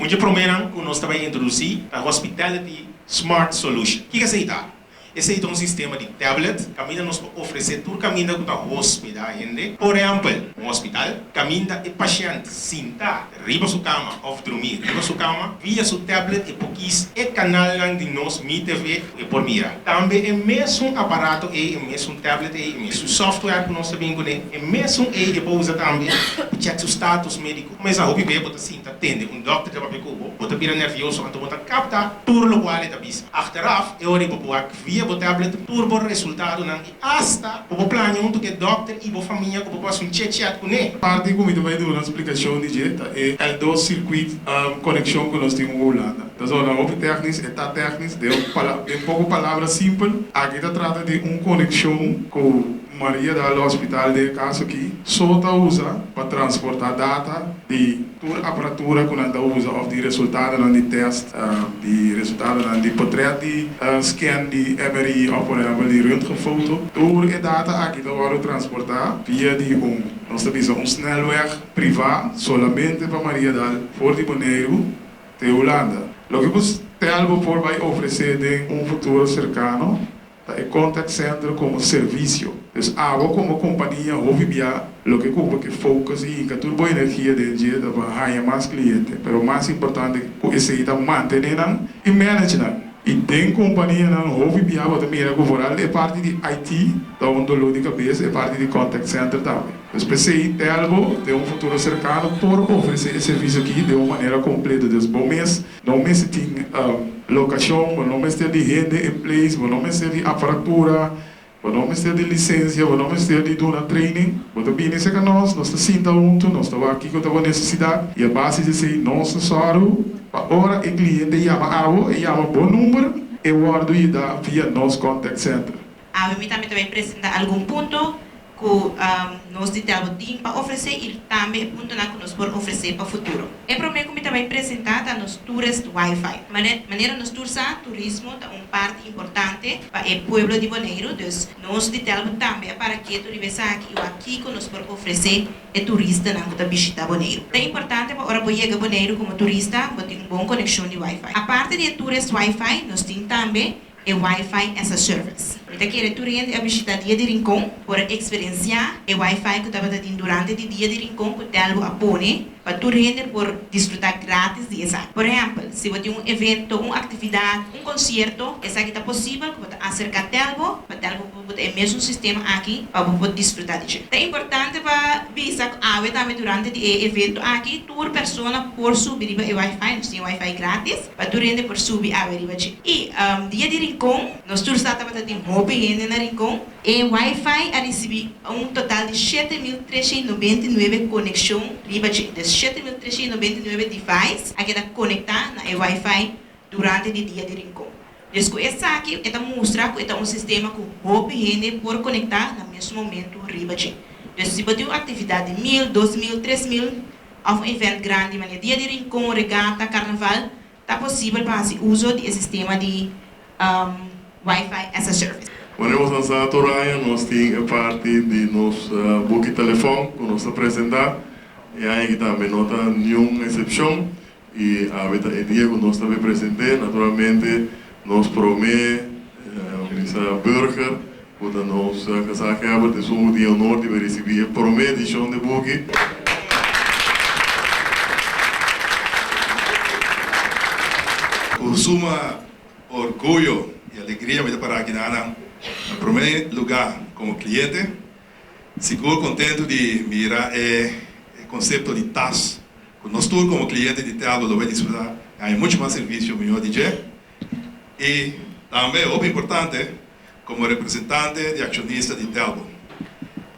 Un dje proménan ku nos ta bai introdusí ta Hospitality Smart Solution. Kiko esei ta? Esei ta un sistema di tablet kaminda nos por ofresé tur kaminda ku ta hospedá hende. Por ehèmpel, un hospital, kaminda e pashènt sinta riba su kama òf drumí riba su kama, via su tablet e por kis e kanalnan di nos Mi TV ku e por mira. Tambe e mesun aparato ei, e mesun tablet ei, e mesun software ku nos ta bin kuné, e mesun ei e por usa tambe pa chèk su status médiko. Mesa hopi bes bo ta sinta tende un dòkter ta papia ku bo, bo ta bira nèrvioso anto bo ta kapta tur lokual e ta bisa. Achteraf, e ora ei bo por wak via bo tablet tur bo resultadonan i asta bo por plania huntu ku e dòkter i bo famia ku bo por hasi un chit-chat kuné. Parti ku mi ta bai duna splikashon di dje ta e L dos circuit konekshon ku nos tin ku Hulanda. Ta zona hopi tèknis, e ta tèknis, den den poko palabra simpel, aki ta trata di un konekshon ku Mariadal Hospital den e kaso aki so ta usa pa transportá data di tur aparatura ku nan ta usa òf di resultadonan di tèst, di resultadonan di potrèt di scan di MRI òf por ehèmpel di röntgenfoto. Tur e data aki ta wòrdu transportá via di un, nos ta bisa un snelweg privá solamente pa Mariadal for di Boneiru te Hulanda. Loke ku Telbo por bai ofresé den un futuro serkano Ta e contact center como servicio. Dus abo como compania hopi bia loke cu bo ke focus y hinca tur bo energia den dje ta pa haña mas cliente. Pero mas importante cu esey ta mantene nan y manage nan. Y den companianan hopi bia bo ta mira cu vooral e parti di IT ta un dolor di cabes, e parti di contact center tambe. Dus p'esey Telbo den un futuro cercano por ofrece e servicio aki den un manera completo. Dus bo mes No mester tin lokashon, bo no mester di hende in place, bo no mester di aparatura, bo no mester di lisensia, bo no mester di duna training. Bo ta bini serka nos, nos ta sinta huntu, nos ta wak kiko ta bo nesesidat i a base di esei nos ta sòru pa ora e kliente yama abo, e yama bo number, e wòrdu yuda via nos contact center. Awe mi tambe ta bai presenta algun punto ku nos di Telbo tin pa ofresé i tambe e puntonan ku nos por ofresé pa futuro. E promé ku mi ta bai presentá ta nos Tourist Wi-Fi. Manera nos tur sa, turismo ta un parti importante pa e pueblo di Boneiru, dus nos di Telbo tambe a para ketu riba esaki i wak kiko nos por ofresé e turistanan ku ta bishitá Boneiru. Ta importante pa ora bo yega Boneiru komo turista, bo tin un bon konekshon di Wi-Fi. Aparte di e Tourist Wi-Fi, nos tin tambe e Wi-Fi as a Service. Mi ta kere tur hende a bishita Dia di Rincon por a eksperensiá e Wi-Fi ku tabata tin durante di Dia di Rincon ku Telbo a pone pa tur hende por disfrutá grátis di esaki. Por ehèmpel, si bo tin un evento, un aktividat, un konsierto, esaki ta posibel ku bo ta aserká Telbo pa Telbo por buta e mesun sistema aki pa bo por disfrutá di dje. Ta importante pa bisa ku awe tambe durante di e evento aki tur persona por subi riba e Wi-Fi, nos tin e Wi-Fi grátis. Pa tur hende por subi awe riba dje. I dia di Rincon, nos tur sa tabata tin hopi hende na Rincon. E Wi-Fi a risibí un total di 7399 konekshon riba dje. Dus 7399 device a keda konektá na e Wi-Fi durante di dia di Rincon. Dus ku esaki e ta mustra ku e ta un sistema ku hopi hende por konektá na mesun momentu riba dje. Dus si bo tin un aktividat di mil, 2000, 3000, Òf un event grandi manera Dia di Rincon, regata, karnaval, ta posibel pa hasi uso di e sistema di Wi-Fi as a Service. Wanneer nos lansa tur aña nos tin e parti di nos buki telefòn ku nos ta presentá. E aña aki tambe no ta niun eksepshon i awe ta e dia ku nos ta bay present'é. Naturalmente nos promé bisa burger ku ta nos gezaghebber esun ku tin e honor di bay risibí e promé edishon di e buki. Ku suma orguyo i alegria mi ta para aki nan na promé lugá komo kliente. Sigur kontentu di mira e konsepto di tas ku nos tur komo kliente di Telbo lo bai disfrutá i haña muchu mas servisio mihó di dje. I tambe hopi importante komo representante di akshonista di Telbo.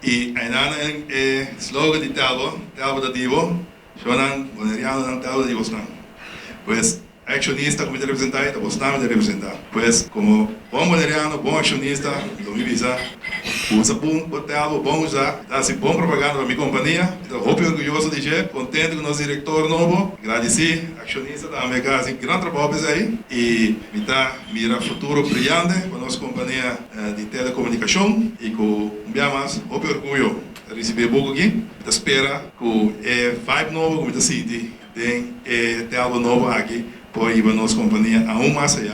I einan e slogan di Telbo, Telbo ta di bo, shownan bonerianonan Telbo ta di bosnan. Pues E akshonista ku mi ta representá ei ta bosnan mi ta representá. Pues, komo bon boneriano, bon akshonista, lo mi bisa, Usa bon bo telbo, bon usá. Mi ta hasi bon propaganda pa mi kompania. Mi ta hopi orguyoso di dje, kontentu ku nos direktor nobo. Gradisí akshonista tambe ku a hasi gran trabou pa esei. I mi ta mira futuro briyante pa nos kompania di telekomunikashon i ku un bia mas hopi orguyo ta risibí e buku aki. Mi ta spera ku e vibe nobo ku mi ta sinti. Den e Telbo nobo aki, por hiba nos kompania aun mas ayá.